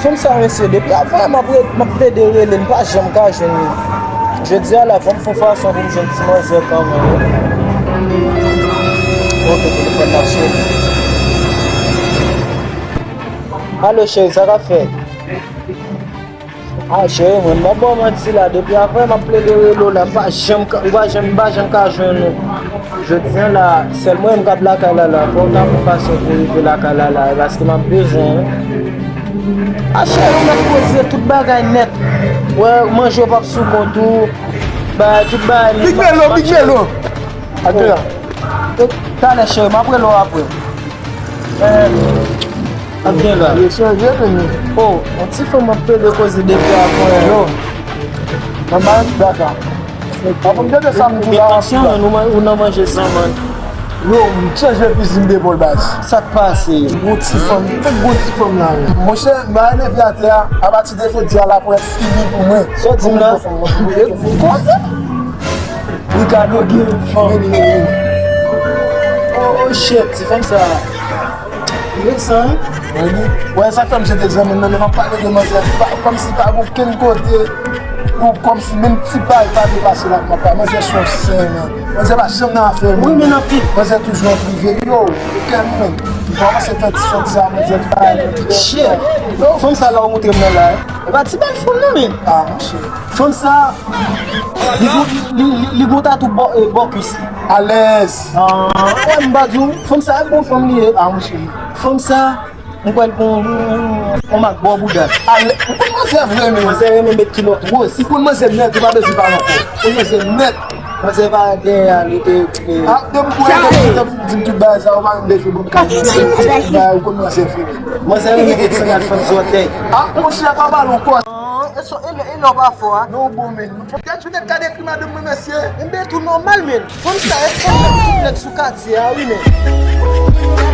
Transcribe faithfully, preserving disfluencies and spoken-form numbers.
Fanm sa, mesye, depi avanyè m ap re-, m ap plede rele l, m pa janm ka jwenn li. Jodi a la, fò m fè yon fason pou m jwenn ti manzè kanmenm. Ok, telefòn nan sone. Alo, cheri, sa k ap fèt? Ah, cheri, mwen, m ap ba w manti la. Depi avanyè m ap plede rele w la, m pa janm ka, ou pa janm, m pa janm ka jwenn ou. Jodi a la, sèl mwen menm k ap lakay la la. Fò w ta fè fason pou rive lakay la la, paske m ap bezwen ou. Ah, cheri, ou mèt poze tout bagay nèt. Wè, manje w p ap sou kont ou. Bagay, tout bagay nèt. Big Melo, Big Melo. Atè a. Talè, cheri, m ap rele w apre. Eh, ap gen la. Yo chanje, men. Oh, yon ti fanm ap plede koze depi avan. Yo. Nan bay daka. Avan m tande sa m di la. Attention, man, ou man-, ou nan manje san, man. Yo, m chanje fizi m de bòl baz. Sa k pase? Gon ti fanm, tout gon ti fanm la, wi. Monchè, m a leve atè a, apati de jodi a, la pou fini pou mwen. Sa w di m la? Koze? Ricardo gen fanm. Oh, oh, shit, ti fanm sa. Resan, wi. Wè, sa k fè m jete egzamen nan, men m ap pale de manzè. Pa, kòmsi pa gen okenn kote, ou kòmsi menm ti pay pa depase la, m ap pale. Manzè se yon sen, men. Manzè pa janm nan afè moun. Wi, men anpil. Manzè toujou an prive. Yo, kè m, men. M kòmanse fè ti sòt sa, manzè pa. Shit. Fanm sa la ou montre m nan la, eh. E pa ti bèl fanm nan, men. Ah, monchè. Fanm sa, li gon, li, li, li gon tatou bò, eh, bò kwis li. Alèz. Ah, wè, m pa di w, fanm sa, e bon fanm li ye. Ah, monchè. Fanm sa, m kwè l gon, gon, gon mak bò bouda. Alèz. Ou konn manzè vre, men. Manzè renmen met kilòt wòz. Ou konn manzè nèt, ou pa bezwen pale ankò. Ou manzè nèt. Manzè pa gen ale de, de. Ah, depi pou enterese, depi pou di m tout bagay sa, ou pa menm bezwen bon. Ou konn manzè vre, men. Manzè renmen met sandal fann zòtèy. Ah, monchè, pa pale ankò. E so, e lè, e lè w pa fò a. Non, bon, men. Gad, jounen gade ekri madanm mwen, mesye. Enben, tou nòmal, men. Fanm sa, e fanm nan tout nèg sou katye a, wi, men.